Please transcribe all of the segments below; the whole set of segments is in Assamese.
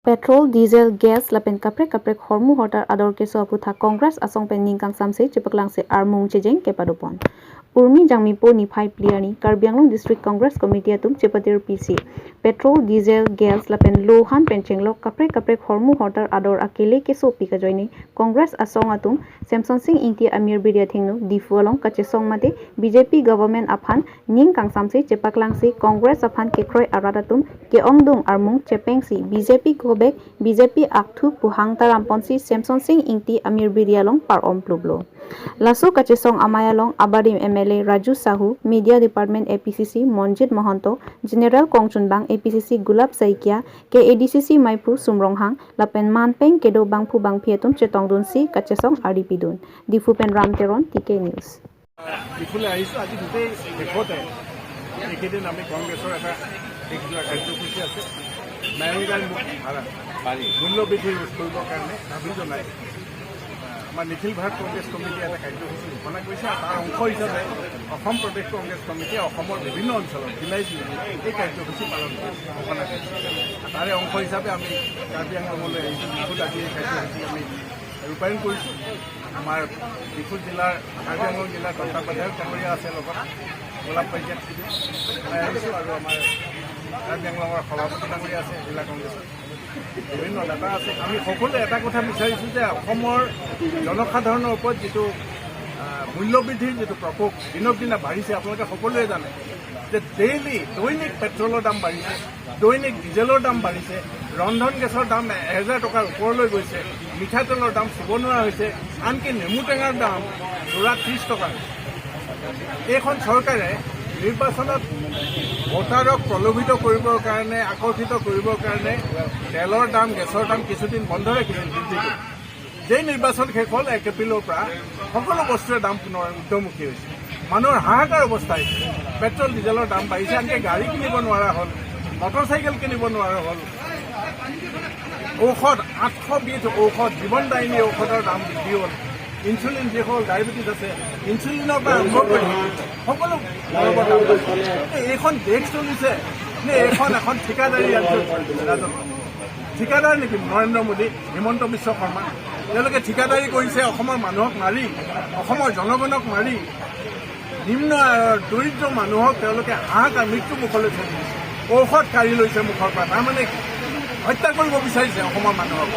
Petrol, diesel, gas lapen kaprek kaprek hormu hortar ador keso aputha Congress asong pen ningkang samse chepaklang se armung chejeng kepadopon. Urmi Jangmipo ni phai pliani Karbi Anglong District Congress Committee atum chepatir PC. Petrol, diesel, gas lapen lohan penchenglo kaprek kaprek hormu hortar ador akele keso pika joini Congress asong atum Samson Singh Ingti Amir Biria Thingnu Difu along kachesong mate BJP government aphan ningkang samse chepaklang se Congress aphan kekroi aradatum keongdung armung chepengsi BJP go back BJP akthu puhang taramponsi Samson Singh Ingti Amir Biria long par om plublo. Laso kachesong amayalong Abarim MLA Raju Sahu, Media Department APCC Monjit Mohanto, General Kongchunbang APCC Gulab Saikia, KADCC Maipu Sumronghang, Lapen Manpeng Kedo Bangphu Bangphiatum Chetongdun si Kachesong RDP Dun. Difu pen Ram Teron, TK News. ডিফুলৈ আহিছোঁ। আজি গোটেই দেশতে এইকেইদিন আমি কংগ্ৰেছৰ এটা দেশজোৰা কাৰ্যসূচী আছে। মেহংগাই মূল্যবৃদ্ধি ৰোধ কৰিবৰ কাৰণে দাবী জনাই আমাৰ নিখিল ভাৰত কংগ্ৰেছ কমিটিয়ে এটা কাৰ্যসূচী ঘোষণা কৰিছে আৰু তাৰ অংশ হিচাপে অসম প্ৰদেশ কংগ্ৰেছ কমিটিয়ে অসমৰ বিভিন্ন অঞ্চলত জিলাই জিলাই এই কাৰ্যসূচী পালন কৰিছে, ঘোষণা কৰিছে। আৰু তাৰে অংশ হিচাপে আমি কাৰ্বি আংলঙলৈ আহিছোঁ। ডিফুত আজি এই কাৰ্যসূচী আমি ৰূপায়ণ কৰিছোঁ। আমাৰ ডিফু জিলাৰ, কাৰ্বি আংলং জিলাৰ তত্বাৱধায়ক ডাঙৰীয়া আছে, লগত গোলাপ শইকীয়াক আহিছোঁ আৰু আমাৰ কাৰ্বি আংলঙৰ সভাপতি ডাঙৰীয়া আছে, জিলা কংগ্ৰেছৰ বিভিন্ন নেতা আছে। আমি সকলোৱে এটা কথা বিচাৰিছোঁ যে অসমৰ জনসাধাৰণৰ ওপৰত যিটো মূল্যবৃদ্ধিৰ যিটো প্ৰকোপ দিনক দিনে বাঢ়িছে, আপোনালোকে সকলোৱে জানে যে ডেইলি দৈনিক পেট্ৰলৰ দাম বাঢ়িছে, দৈনিক ডিজেলৰ দাম বাঢ়িছে, ৰন্ধন গেছৰ দাম 1000 টকাৰ ওপৰলৈ গৈছে, মিঠাতেলৰ দাম চুব নোৱাৰা হৈছে, আনকি নেমু টেঙাৰ দাম যোৰা 30 টকা হৈছে। এইখন চৰকাৰে নিৰ্বাচনত ভোটাৰক প্ৰলোভিত কৰিবৰ কাৰণে, আকৰ্ষিত কৰিবৰ কাৰণে তেলৰ দাম, গেছৰ দাম কিছুদিন বন্ধ ৰাখিছিল বৃদ্ধি কৰি। যেই নিৰ্বাচন শেষ হ'ল, 1 এপ্ৰিলৰ পৰা সকলো বস্তুৰে দাম পুনৰ ঊৰ্ধমুখী হৈছে। মানুহৰ হাহাকাৰ অৱস্থা হৈছে। পেট্ৰল ডিজেলৰ দাম বাঢ়িছে, আনকি গাড়ী কিনিব নোৱাৰা হ'ল, মটৰ চাইকেল কিনিব নোৱাৰা হ'ল। ঔষধ, 800 বিধ ঔষধ, জীৱনদায়িনী ঔষধৰ দাম বৃদ্ধি হ'ল। ইনচুলিন, যিসকল ডায়েবেটিছ আছে, ইনচুলিনৰ পৰা আৰম্ভ কৰি সকলো দৰৱৰ দাম বাঢ়িছে। এইখন দেশ চলিছে নে এইখন এখন ঠিকাদাৰী ৰাজত্ব? ঠিকাদাৰ নেকি নৰেন্দ্ৰ মোদী, হিমন্ত বিশ্ব শৰ্মা? তেওঁলোকে ঠিকাদাৰী কৰিছে অসমৰ মানুহক মাৰি, অসমৰ জনগণক মাৰি, নিম্ন আয়ৰ দৰিদ্ৰ মানুহক তেওঁলোকে হাহাকাৰ মৃত্যু মুখলৈ ঠেলি দিছে। ঔষধ কাঢ়ি লৈছে মুখৰ পৰা। তাৰমানে কি? হত্যা কৰিব বিচাৰিছে অসমৰ মানুহক,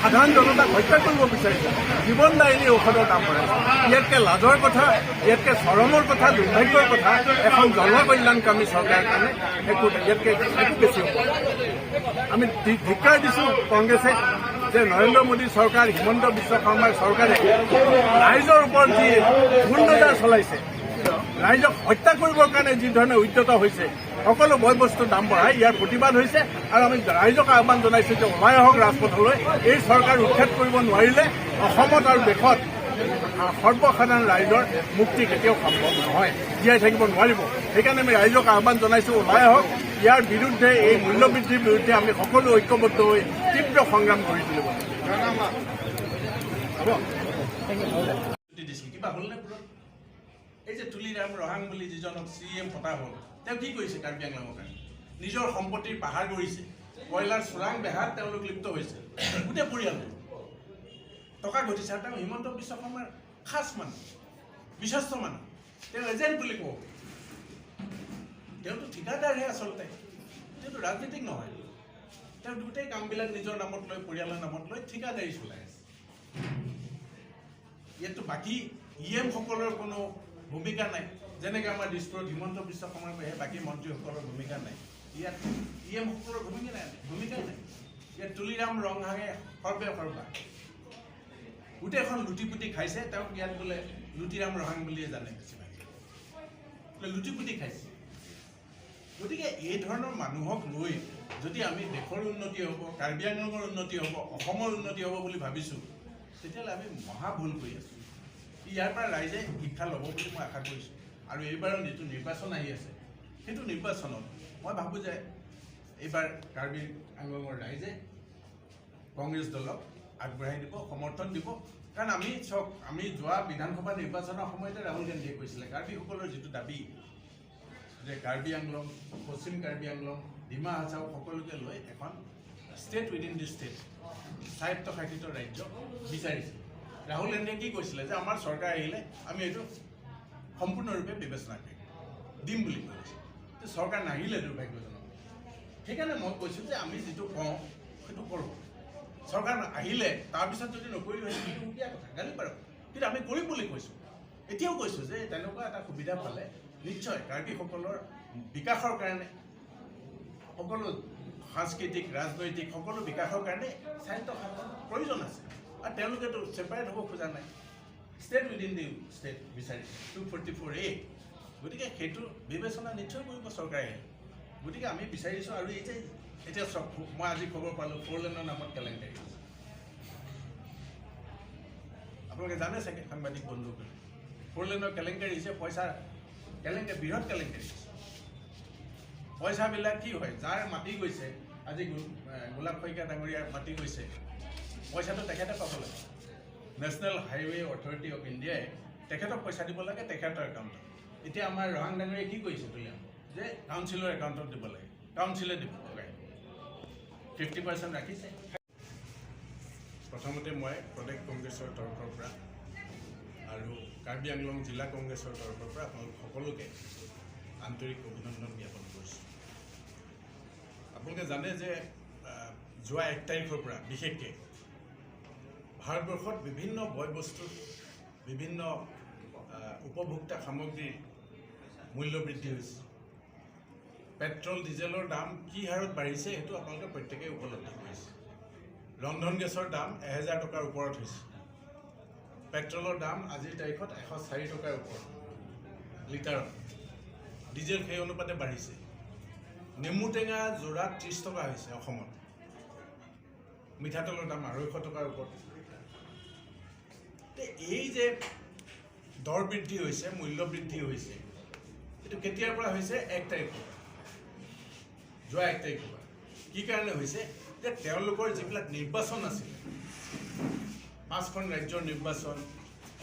সাধাৰণ জনতাক হত্যা কৰিব বিচাৰিছে। জীৱনদায়িনী ঔষধৰ দাম বঢ়াইছে। ইয়াতকৈ লাজৰ কথা, ইয়াতকৈ চৰমৰ কথা, দুৰ্ভাগ্যৰ কথা এখন জনকল্যাণকামী চৰকাৰৰ কাৰণে একো ইয়াতকৈ একো বেছি হ'ব। আমি ধিক্কাৰ দিছোঁ কংগ্ৰেছে যে নৰেন্দ্ৰ মোদী চৰকাৰ, হিমন্ত বিশ্ব শৰ্মাৰ চৰকাৰে ৰাইজৰ ওপৰত যি বুলডজাৰ চলাইছে, ৰাইজক হত্যা কৰিবৰ কাৰণে যি ধৰণে উদ্যত হৈছে, সকলো বয় বস্তুৰ দাম বঢ়াই, ইয়াৰ প্ৰতিবাদ হৈছে। আৰু আমি ৰাইজক আহ্বান জনাইছো যে ওলাই আহক ৰাজপথলৈ। এই চৰকাৰ উৎখাত কৰিব নোৱাৰিলে অসমত আৰু দেশত সৰ্বসাধাৰণ ৰাইজৰ মুক্তি কেতিয়াও সম্ভৱ নহয়, জীয়াই থাকিব নোৱাৰিব। সেইকাৰণে আমি ৰাইজক আহ্বান জনাইছো, ওলাই আহক। ইয়াৰ বিৰুদ্ধে, এই মূল্যবৃদ্ধিৰ বিৰুদ্ধে আমি সকলো ঐক্যবদ্ধ হৈ তীব্ৰ সংগ্ৰাম গঢ়ি তুলিব হ'ব। দিছিল কিবা হ'লনে পূৰণ? এই যে তুলিৰাম ৰহাং বুলি যিজনক চি এম পতা হ'ল, তেওঁ কি কৰিছে কাৰ্বি আংলঙৰ কাৰণে? নিজৰ সম্পত্তিৰ পাহাৰ গঢ়িছে। কয়লাৰ চোৰাং বেহাত তেওঁলোক লিপ্ত হৈছে, গোটেই পৰিয়ালটো টকা ঘটিছে। আৰু তেওঁ হিমন্ত বিশ্ব শৰ্মাৰ খাচ মানুহ, বিশ্বস্ত মানুহ, তেওঁ এজেণ্ট বুলি কওঁ। তেওঁতো ঠিকাদাৰহে আচলতে, তেওঁতো ৰাজনীতিক নহয়। তেওঁ গোটেই কামবিলাক নিজৰ নামত লৈ, পৰিয়ালৰ নামত লৈ ঠিকাদাৰী চলাই আছে। ইয়াততো বাকী ই এমসকলৰ কোনো ভূমিকা নাই। যেনেকৈ আমাৰ দিছপুৰত হিমন্ত বিশ্ব শৰ্মাৰ বাহিৰে বাকী মন্ত্ৰীসকলৰ ভূমিকা নাই, ইয়াত ই এমসকলৰ ভূমিকা নাই, ভূমিকাই নাই। ইয়াত তুলিৰাম ৰংহাঙে সৰ্বে সৰ্বা গোটেইখন লুটি পুটি খাইছে। তেওঁক ইয়াত বোলে লুটিৰাম ৰহাং বুলিয়ে জানে বেছিভাগে, বোলে লুটি পুটি খাইছে। গতিকে এই ধৰণৰ মানুহক লৈ যদি আমি দেশৰ উন্নতি হ'ব, কাৰ্বি আংলঙৰ উন্নতি হ'ব, অসমৰ উন্নতি হ'ব বুলি ভাবিছোঁ, তেতিয়াহ'লে আমি মহা ভুল কৰি আছোঁ। ইয়াৰ পৰা ৰাইজে শিক্ষা ল'ব বুলি মই আশা কৰিছোঁ। আৰু এইবাৰৰ যিটো নিৰ্বাচন আহি আছে, সেইটো নিৰ্বাচনত মই ভাবোঁ যে এইবাৰ কাৰ্বি আংলঙৰ ৰাইজে কংগ্ৰেছ দলক আগবঢ়াই দিব, সমৰ্থন দিব। কাৰণ আমি চাওক, আমি যোৱা বিধানসভা নিৰ্বাচনৰ সময়তে ৰাহুল গান্ধীয়ে কৈছিলে কাৰ্বিসকলৰ যিটো দাবী যে কাৰ্বি আংলং, পশ্চিম কাৰ্বি আংলং, ডিমা হাছাও সকলোকে লৈ এখন ষ্টেট উইদিন the state, স্বায়ত্তশাসিত ৰাজ্য বিচাৰিছিল। ৰাহুল গান্ধীয়ে কি কৈছিলে যে আমাৰ চৰকাৰ আহিলে আমি এইটো সম্পূৰ্ণৰূপে বিবেচনা কৰিম, দিম বুলি কৈছে। চৰকাৰ নাহিলে দুৰ্ভাগ্যজনক। সেইকাৰণে মই কৈছোঁ যে আমি যিটো কওঁ সেইটো কৰোঁ। চৰকাৰ আহিলে তাৰপিছত যদি নকৰিলোঁ সেইটো সুকীয়া কথা, গালি পাৰোঁ, কিন্তু আমি কৰিম বুলি কৈছোঁ। এতিয়াও কৈছোঁ যে তেনেকুৱা এটা সুবিধা পালে নিশ্চয় কাৰ্বিসকলৰ বিকাশৰ কাৰণে, সকলো সাংস্কৃতিক, ৰাজনৈতিক সকলো বিকাশৰ কাৰণে স্বায়ত্তশাসন প্ৰয়োজন আছে। আৰু তেওঁলোকেতো ছেপাৰেট হ'ব খোজা নাই, ষ্টেট উইদিন the state বিচাৰিছে, 244A। গতিকে সেইটো বিবেচনা নিশ্চয় কৰিব চৰকাৰে। গতিকে আমি বিচাৰিছোঁ। আৰু এই যে এতিয়া চব মই আজি খবৰ পালোঁ 4 লেনৰ নামত কেলেংকাৰী হৈছে। আপোনালোকে জানে চাগে সাংবাদিক বন্ধুসকলে, 4 লেনৰ কেলেংকাৰী হৈছে, পইচা কেলেংকাৰী, বৃহৎ কেলেংকাৰী হৈছে। পইচাবিলাক কি হয়, যাৰ মাটি গৈছে, আজি গোলাপ শইকীয়া ডাঙৰীয়াৰ মাটি গৈছে, পইচাটো তেখেতে পাব লাগে। নেশ্যনেল হাইৱে অথৰিটি অফ ইণ্ডিয়াই তেখেতক পইচা দিব লাগে তেখেতৰ একাউণ্টত। এতিয়া আমাৰ ৰহাং ডাঙৰীয়াই কি কৰিছে তুলিয়াম যে কাউন্সিলৰ একাউণ্টত দিব লাগে, কাউন্সিলে দিব লাগে, 50% ৰাখিছে। প্ৰথমতে মই প্ৰদেশ কংগ্ৰেছৰ তৰফৰ পৰা আৰু কাৰ্বি আংলং জিলা কংগ্ৰেছৰ তৰফৰ পৰা আপোনালোক সকলোকে আন্তৰিক অভিনন্দন জ্ঞাপন কৰিছোঁ। আপোনালোকে জানে যে যোৱা 1 তাৰিখৰ পৰা বিশেষকৈ ভাৰতবৰ্ষত বিভিন্ন বয় বস্তুৰ, বিভিন্ন উপভোক্তা সামগ্ৰীৰ মূল্য বৃদ্ধি হৈছে। পেট্ৰল ডিজেলৰ দাম কি হাৰত বাঢ়িছে সেইটো আপোনালোকে প্ৰত্যেকেই উপলব্ধি কৰিছে। ৰন্ধন গেছৰ দাম 1000 টকাৰ ওপৰত হৈছে। পেট্ৰলৰ দাম আজিৰ তাৰিখত 104 টকাৰ ওপৰত লিটাৰত। ডিজেল সেই অনুপাতে বাঢ়িছে। নেমু টেঙা যোৰা 30 টকা হৈছে অসমত। মিঠাতেলৰ দাম 250 টকাৰ ওপৰত। এই যে দৰ বৃদ্ধি হৈছে, মূল্য বৃদ্ধি হৈছে, এইটো কেতিয়াৰ পৰা হৈছে? 1 তাৰিখৰ পৰা, যোৱা 1 তাৰিখৰ পৰা। কি কাৰণে হৈছে যে তেওঁলোকৰ যিবিলাক নিৰ্বাচন আছিলে, 5খন ৰাজ্যৰ নিৰ্বাচন,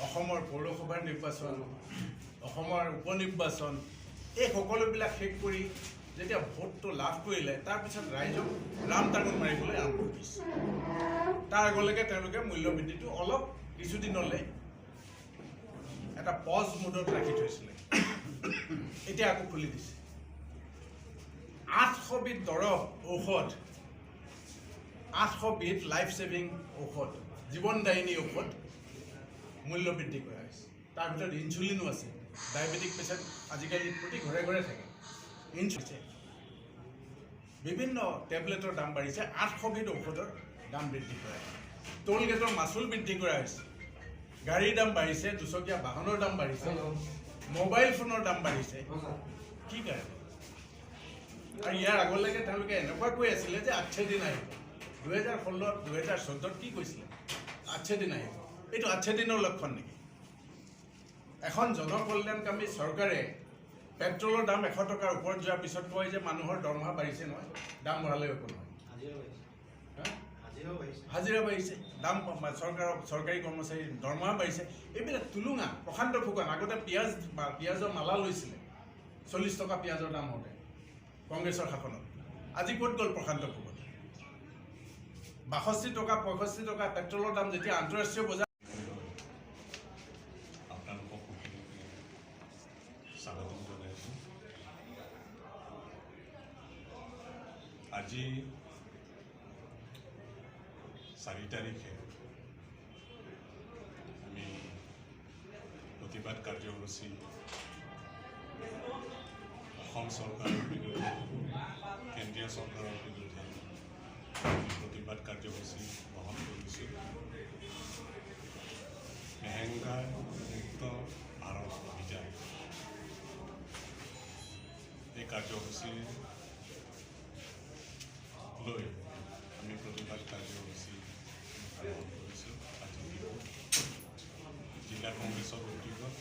অসমৰ পৌৰসভাৰ নিৰ্বাচন, অসমৰ উপ নিৰ্বাচন, এই সকলোবিলাক শেষ কৰি যেতিয়া ভোটটো লাভ কৰিলে তাৰপিছত ৰাইজক ৰাম টাঙোন মাৰিবলৈ আৰম্ভ কৰিছে। তাৰ আগলৈকে তেওঁলোকে মূল্যবৃদ্ধিটো অলপ কিছুদিনলৈ এটা পজ মুডত ৰাখি থৈছিলে, এতিয়া আকৌ খুলি দিছে। 800বিধ দৰৱ ঔষধ, 800বিধ লাইফ ছেভিং ঔষধ, জীৱনদায়িনী ঔষধ মূল্য বৃদ্ধি কৰা হৈছে। তাৰ ভিতৰত ইনচুলিনো আছে। ডায়েবেটিক পেচেণ্ট আজিকালি প্ৰতি ঘৰে ঘৰে থাকে, ইনচুলিন, বিভিন্ন টেবলেটৰ দাম বাঢ়িছে। 800বিধ ঔষধৰ দাম বৃদ্ধি কৰা হৈছে। টোল গেটৰ মাচুল বৃদ্ধি কৰা হৈছে। গাড়ীৰ দাম বাঢ়িছে, দুচকীয়া বাহনৰ দাম বাঢ়িছে, মোবাইল ফোনৰ দাম বাঢ়িছে। কি কাৰণে? আৰু ইয়াৰ আগলৈকে তেওঁলোকে এনেকুৱা কৈ আছিলে যে আচ্ছে দিন আহিব। 2016, 2014 কি কৈছিলে? আচ্ছে দিন আহিব। এইটো আচ্ছে দিনৰ লক্ষণ নেকি? এখন জনকল্যাণকামী চৰকাৰে পেট্ৰলৰ দাম 100 টকাৰ ওপৰত যোৱাৰ পিছত কয় যে মানুহৰ দৰমহা বাঢ়িছে নহয়, দাম বঢ়ালে একো নহয়। হাজিৰা বাঢ়িছে, দাম চৰকাৰৰ চৰকাৰী কৰ্মচাৰীৰ দৰমহা বাঢ়িছে। এইবিলাক টুলুঙা। প্ৰশান্ত ফুকন আগতে পিঁয়াজৰ মালা লৈছিলে 40 টকা পিঁয়াজৰ দাম হওঁতে কংগ্ৰেছৰ শাসনত। আজি ক'ত গ'ল প্ৰশান্ত ফুকন? 62 টকা, 65 টকা পেট্ৰলৰ দাম যেতিয়া আন্তঃৰাষ্ট্ৰীয় বজাৰ। আপোনালোকক সকলোকে স্বাগতম জনাইছোঁ। আজি 4 তাৰিখে আমি প্ৰতিবাদ কাৰ্যসূচী অসম চৰকাৰৰ বিৰুদ্ধে, কেন্দ্ৰীয় চৰকাৰৰ বিৰুদ্ধে প্ৰতিবাদ কাৰ্যসূচী গ্ৰহণ কৰিছোঁ। মেহেংগাৰ মুক্ত ভাৰত অভিযান, এই কাৰ্যসূচী লৈ আমি প্ৰতিবাদ কাৰ্যসূচী গ্ৰহণ কৰিছোঁ। আজি জিলা কংগ্ৰেছৰ উদ্যোগত,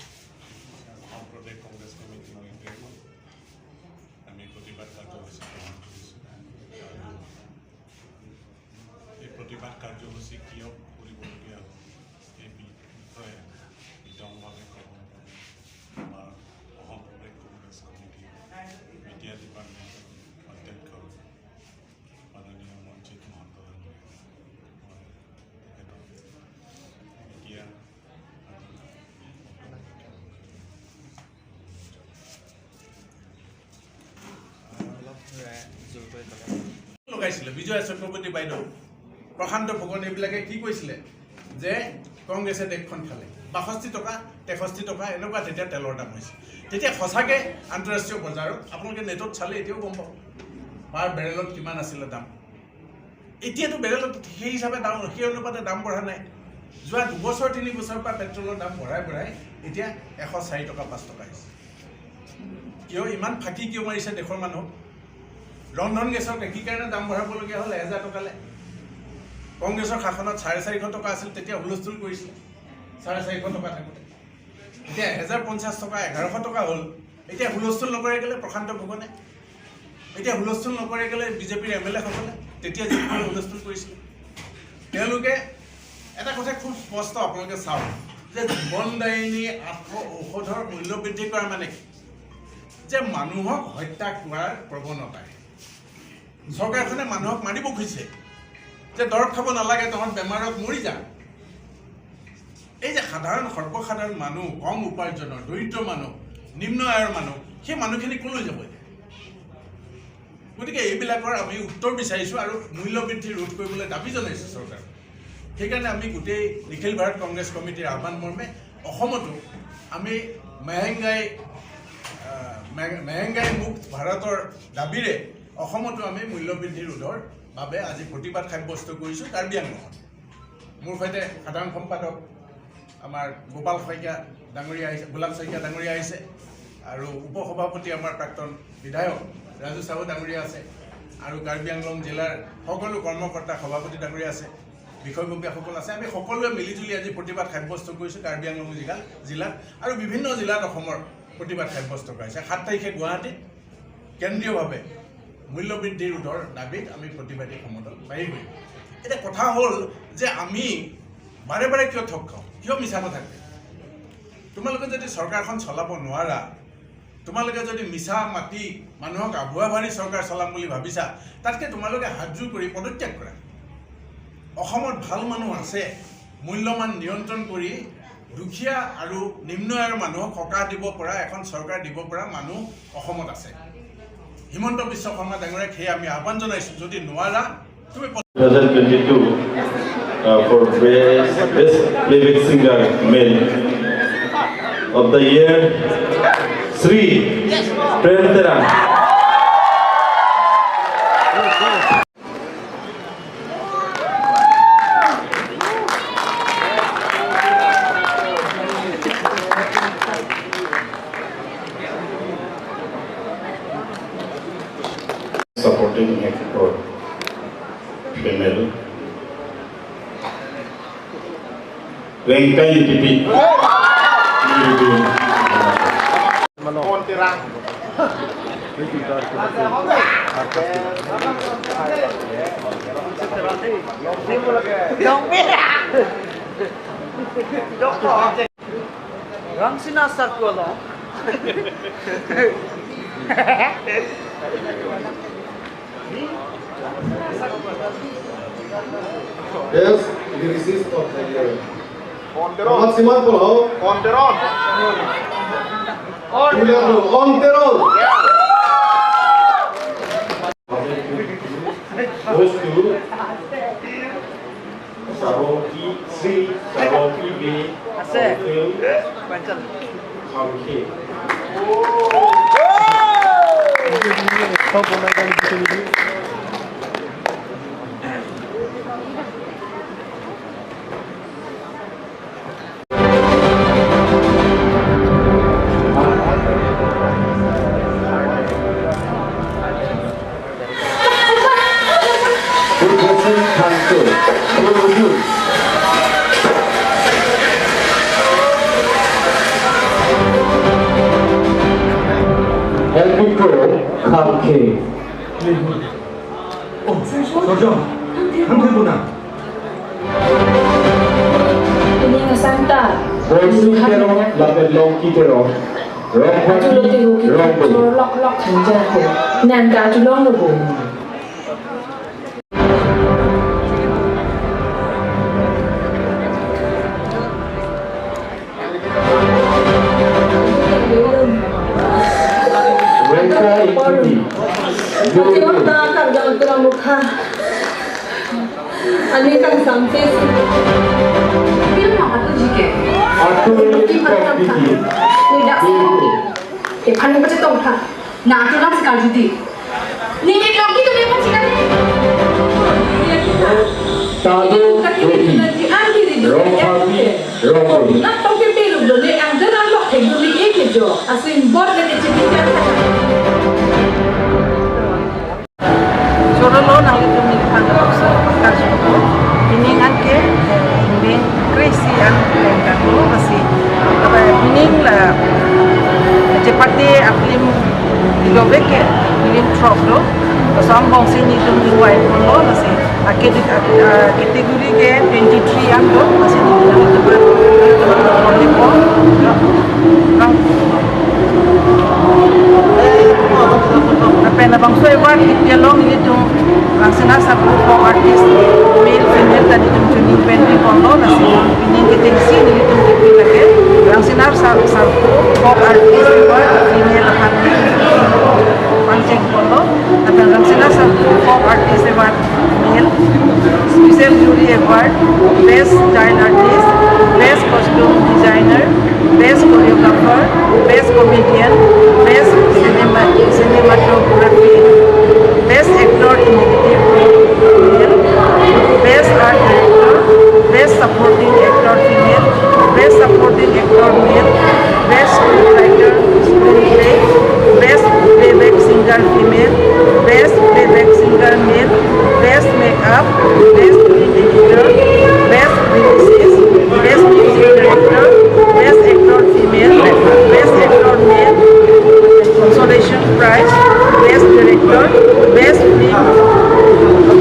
অসম প্ৰদেশ কংগ্ৰেছ কমিটিৰ নিৰ্দেশত আমি প্ৰতিবাদ কাৰ্যসূচী গ্ৰহণ কৰিছোঁ। আৰু এই প্ৰতিবাদ কাৰ্যসূচী কিয় কৰিবলগীয়া হ'ল এই বিষয়ে বিতংভাৱে ক'বৰ বাবে আমাৰ অসম প্ৰদেশ কংগ্ৰেছ কমিটিৰ মিডিয়া ডিপাৰ্টমেণ্টৰ অধ্যক্ষ মাননীয় মনজিৎ মহন্ত লগাইছিলে বিজয়া চক্ৰৱৰ্তী বাইদেউ, প্ৰশান্ত ফুকন, এইবিলাকে কি কৈছিলে যে কংগ্ৰেছে দেশখন খালে। 62 টকা 63 টকা এনেকুৱা তেতিয়া তেলৰ দাম হৈছে। তেতিয়া সঁচাকৈ আন্তঃৰাষ্ট্ৰীয় বজাৰত আপোনালোকে নেটত চালে এতিয়াও গম পাব পাৰ বেৰেলত কিমান আছিলে দাম। এতিয়াতো বেৰেলত সেই হিচাপে দাম, সেই অনুপাতে দাম বঢ়া নাই। যোৱা 2 বছৰ 3 বছৰৰ পৰা পেট্ৰলৰ দাম বঢ়াই বঢ়াই এতিয়া 104 টকা 5 টকা হৈছে। কিয় ইমান ফাঁকি কিয় মাৰিছে দেশৰ মানুহক? ৰন্ধন গেছৰ কি কাৰণে দাম বঢ়াবলগীয়া হ'ল 1000 টকালৈ? কংগ্ৰেছৰ শাসনত 450 টকা আছিল, তেতিয়া হুলস্থুল কৰিছিলে 450 টকা থাকোঁতে। এতিয়া 1050 টকা 1100 টকা হ'ল। এতিয়া হুলস্থুল নকৰে গ'লে প্ৰশান্ত ফুকনে, এতিয়া হুলস্থুল নকৰে গ'লে বিজেপিৰ এম এল এসকলে, তেতিয়া যিসকলে হুলস্থুল কৰিছিলে তেওঁলোকে। এটা কথা খুব স্পষ্ট আপোনালোকে চাওক যে জীৱনদায়িনী 800 ঔষধৰ মূল্য বৃদ্ধি কৰা মানে কি? যে মানুহক হত্যা কৰাৰ প্ৰৱণতাই চৰকাৰখনে মানুহক মাৰিব খুজিছে যে দৰৱ খাব নালাগে, তহঁত বেমাৰত মৰি যা। এই যে সাধাৰণ সৰ্বসাধাৰণ মানুহ, কম উপাৰ্জনৰ দৰিদ্ৰ মানুহ, নিম্ন আয়ৰ মানুহ, সেই মানুহখিনি ক'লৈ যাব এতিয়া? গতিকে এইবিলাকৰ আমি উত্তৰ বিচাৰিছোঁ আৰু মূল্য বৃদ্ধি ৰোধ কৰিবলৈ দাবী জনাইছোঁ চৰকাৰক। সেইকাৰণে আমি গোটেই নিখিল ভাৰত কংগ্ৰেছ কমিটিৰ আহ্বান মৰ্মে অসমতো আমি মেহেংগাই মুক্ত ভাৰতৰ দাবীৰে অসমতো আমি মূল্যবৃদ্ধি ৰোধৰ বাবে আজি প্ৰতিবাদ সাব্যস্ত কৰিছোঁ কাৰ্বি আংলঙত। মোৰ সৈতে সাধাৰণ সম্পাদক আমাৰ গোপাল শইকীয়া ডাঙৰীয়া আহিছে, গোলাপ শইকীয়া ডাঙৰীয়া আহিছে, আৰু উপসভাপতি আমাৰ প্ৰাক্তন বিধায়ক ৰাজু চাহু ডাঙৰীয়া আছে, আৰু কাৰ্বি আংলং জিলাৰ সকলো কৰ্মকৰ্তা সভাপতি ডাঙৰীয়া আছে, বিষয়ববীয়াসকল আছে। আমি সকলোৱে মিলিজুলি আজি প্ৰতিবাদ সাব্যস্ত কৰিছোঁ কাৰ্বি আংলং জিলাত আৰু বিভিন্ন জিলাত অসমৰ প্ৰতিবাদ সাব্যস্ত কৰা হৈছে। 7 তাৰিখে গুৱাহাটীত কেন্দ্ৰীয়ভাৱে মূল্যবৃদ্ধি ৰোধৰ দাবীত আমি প্ৰতিবাদী সমদল বাহিৰ কৰিম। এতিয়া কথা হ'ল যে আমি বাৰে বাৰে কিয় ঠগ খাওঁ, কিয় মিছা কথা কয়? তোমালোকে যদি চৰকাৰখন চলাব নোৱাৰা, তোমালোকে যদি মিছা মাতি মানুহক আভুৱা ভাৰি চৰকাৰ চলাম বুলি ভাবিছা, তাতকৈ তোমালোকে হাতযোৰ কৰি পদত্যাগ কৰা। অসমত ভাল মানুহ আছে, মূল্যমান নিয়ন্ত্ৰণ কৰি দুখীয়া আৰু নিম্ন আয়ৰ মানুহক সকাহ দিব পৰা এখন চৰকাৰ দিব পৰা মানুহ অসমত আছে। হিমন্ত বিশ্ব শৰ্মা ডাঙৰীয়াক সেয়ে আমি আহ্বান জনাইছোঁ, যদি নোৱাৰা তুমি 2022 for best playback singer male of the year, Sri Prem Terang. Supporting actor female Rengkai Pipi. Best lyricist of the year. Mohammad Siman Polho. On Teron. On Teron. Goes to Saroki Sri Saroki B. Khamke. Ani kang samse film ma tu jike. Kategori ke 23 ang do kasi artist male female tadi tum tuning pen kono nasi pining ke tensi ni tum kipi lage rangsinar sa folk artist female panceng kono tapi rangsinar sa folk artist award male special jury award best child artist, best costume designer, best choreographer, best comedian, best cinematography, best actor in negative role male, best art director, best supporting actor female, best supporting actor male, best screenwriter screenplay, best playback singer female, best playback singer male, best makeup, best film editor, best lyricist, best music director, best actor female, best actor male, consolation prize, best director, best film,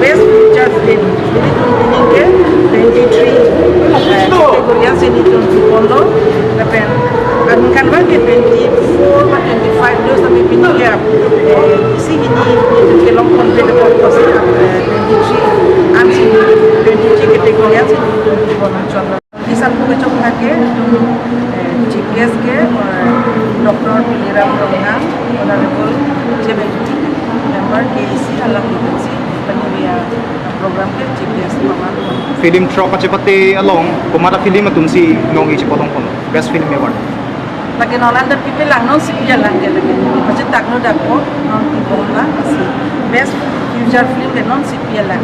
best feature film. Ini meaning ke 23 kategori sini tum kondo tapi kan kan ke 24 ba 25 do sampai pining ke si ini ke long kon pe ko 23 an sini 23 kategori sini tum kondo cholo kisan ko chok thake tum chief guest ke Dr. Piliram Ronghang, Honorable Chief Executive Member KEC Alam Agency Panivia program ke chief guest mama film truck achepate along kumara film atum si nong ichipotong kono best film award lagi non under people lang non sipia lang ke lagi pache takno dakpo non people la best future film ke non sipia lang.